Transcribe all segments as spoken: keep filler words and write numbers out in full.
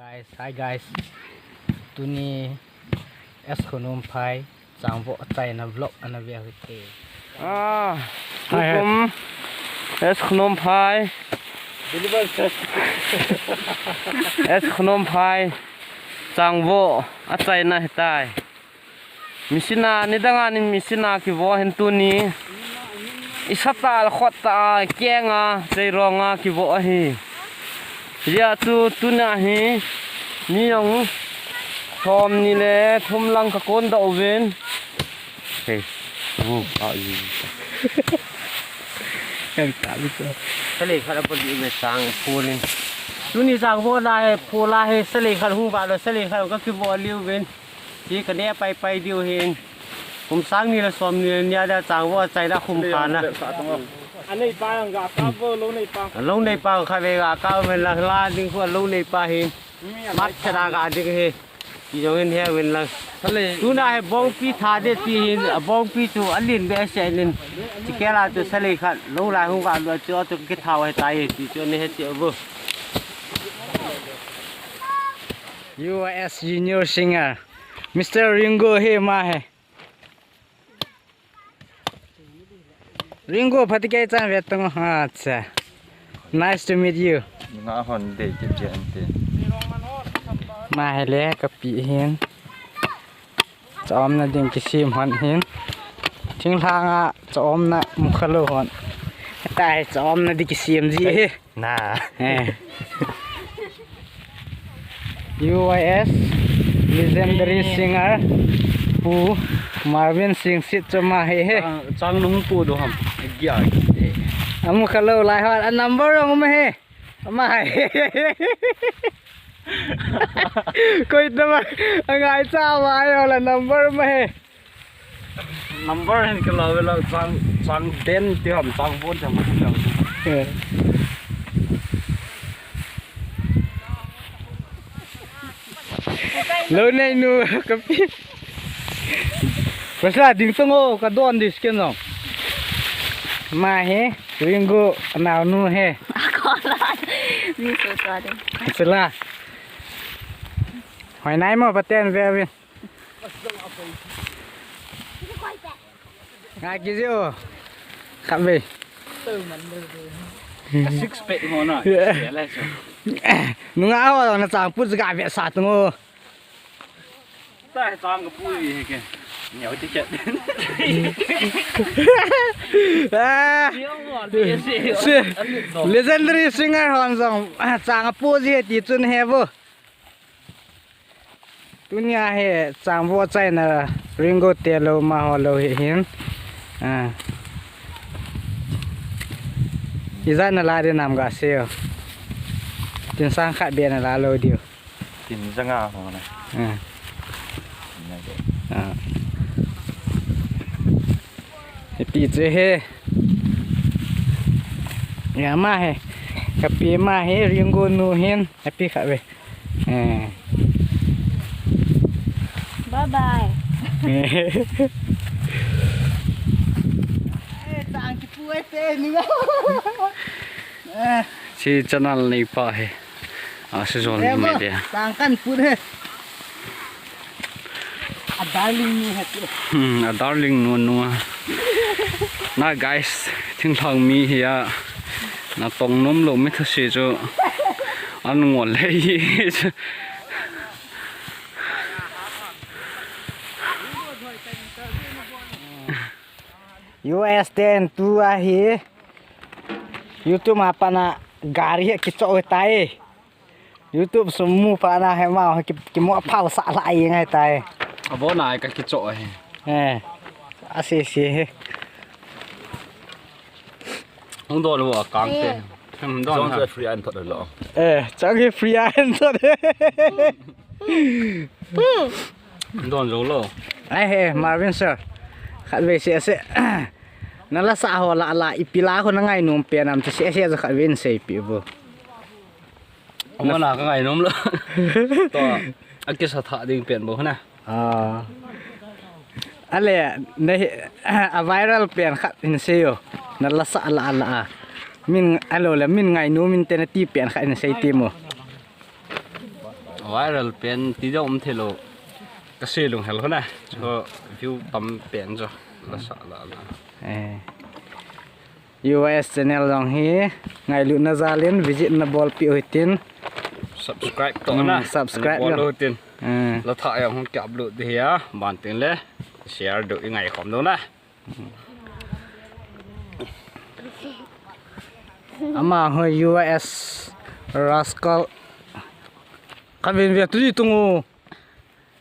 Guys, hi guys. Tuni S Khonomphai changvoh achaina vlog ana ve u hite. Ah, hi, hi. Tukum S Khonomphai. S Khonomphai changvoh achaina hitai. Misina, nidanga ni misina kivoh hin tuni. Isata alkhot ta a, kenga, cheironga kivoh ahi. Hijeh chun tuna hi, mi jong, som ni le thum lang kakon doh uvin. Hey, oh, ah, you. Salei khat apot diu ve chang pulin. Tuni changvoh lai, pula hi, salei khat hung vah lou, salei khat kakivoh liu vin. Ti kaneh paipai diu hin. Kum sang ni le som ni le ni a dia changvoh achaina khum khat na. Aneipa jong ga kap vo, lou neipa. Lou neipa khatvei ga kap uvin la, la ding khu lou neipa hin. Mat chada ga ding hi. Ti jong hin he uvin la. Tuna hi bongpi tha de ti hin, abongpi chu alen behseh in. Chikela chu salei khat, lou lai hung vah lou chu, chu kithau ahitai ti chu nahe cheh uvo. U S junior singer, Mister Ringo hi ama hi. Ringo, phatecha chan ve tong. Acha. Nice to meet you. Nga hon de ti ti ante. Ama hi le kapi hin. Chomna ding kisem hon hin. Thinglhang a chomna mukhalou hon. Hitia hi chomna ding kisem ji hi. Na. Eh. U Y S legendary singer Pu Marvin Singsit chu ama hi he. Chang, chang nung pu do ham. Gya. Amukhalou lai hon a number jong um e he. Ama hi. Koi tama angaicha ama hi la number um e he. Number hin kilo ve la chang, chang den ti ham, chang bon ti ham kilo. Eh. Lou nei nu kapi. Pasal ding tong o, kadon dis ke no. Ama hi, Ringo, anaonu hi. Akola. Mi so so de. Sila. Hoi nai mo paten ve vin. Nga kiji o. Khatvei. Six pack mo na. Yeah. Nunga ho na chang pu ga ve sa tu ngo. Ta chang ka pu hi ke. Nyau ti chet. Ah. Legendary singer hon jong, ah, chang pu ji ti chun he vo. Tunia hi changvoh chaina Ringo te lou, amaho lou hi hin. Ah. Ijat nala ding ham gasei o. Tin sang khat beh nala lou diu. Tin sang a ho na. Ah. Na de. Ah. Hiti chu hi. Ya ama hi. Kapi ama hi Ringo nu hin. Happy khat ve. Eh. Bye bye. Eh. Eh, tang kipu e te ni. Eh. Si channel nei pa he. A si zol ni me dia. Tang kan pu he. A darling nu he tu. Hmm, a darling nu nu. Na guys, thinglhang mi hi a. Na tong nom lou mi thase chu. An ngol le hi. U S ten tu ahi. YouTube ma pana gari hi kichoh tai. YouTube sum mu pana hi ma ki, kimo phao sa la ai ngai tai. Abo na ka kichoh hi. Eh. Ase se hi. Hung don lo kang te. Hung don. Chang ha. Free an thot lo. Eh, chang hi free an thot. Hung don zo lo. Ai he, Marvin sir. Khatvei se se. Na la sa ho la la ipi la ho na ngainom pen am ti se se khatvei in seipi bo. Ama na ka ngainom lo. To, a kisa tha ding pen bo na. Ah. Ale, na hi, a viral pen khat hin sei o. Na la sa la la a. Min alo le min ngainom min te na ti pen khat hin sei ti mo. Viral pen ti jong um thei lou. Ka se lung hel hona. Chu view tam pen jo. La sa la la. Eh. U S channel jong hi ngailutna jal in visit na bolpeh u hitin. Subscribe to na. Hmm, subscribe na bol u hitin. Hmm. La tha jong hung ki upload ding hi a, ban tin le share diu i ngaikhom diu na. Ama ho U S Rascal. Ka ven ve tu ji tung u.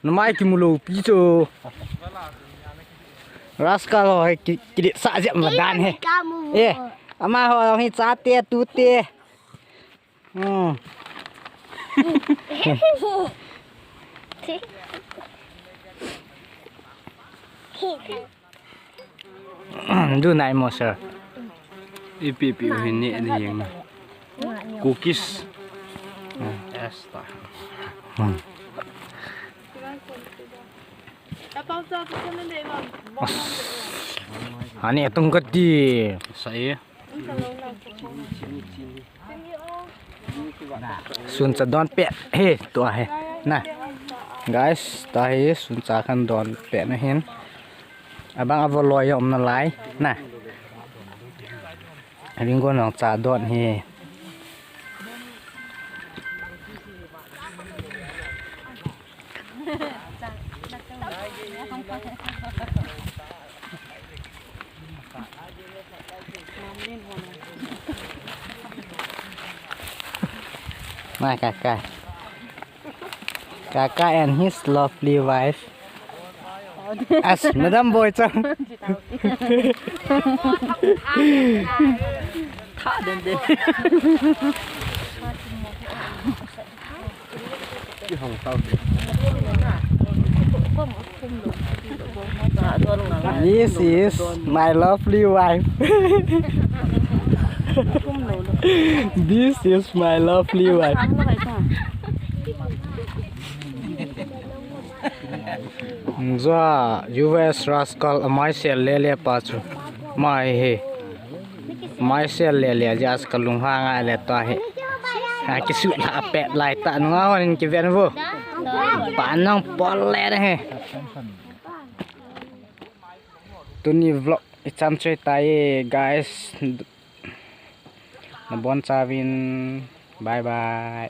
Na mai kimu lou pi chu. Rascal ho hi ki, kidit sa jep ma dan he. Eh, ama ho hi chate tute. Hmm. Du nai mo, sir. Ipi pi u hin ne ni jeng. Cookies. Yes, ta. Hmm. Ani atung kati. Sa e. Suncha don pet hi tua hi na. Guys, tua hi suncha khan don pet na hin. Abang avo loi um nalai na. Abing gon nong cha don hi. Mai Kaka. Kaka and his lovely wife. As Madam Boy Chang. Tha den den. This is my lovely wife. This is my lovely wife. Jua U S Rascal amai sel lele pa chu. Mai he. Mai sel lele jia chu kalung hang a le ta he. Ha, kisut la pet lai ta nunga hon in kiven vo. Pa nang pol le he. Tuni vlog ichan choi tai guys. Nabon chauvin. Bye bye.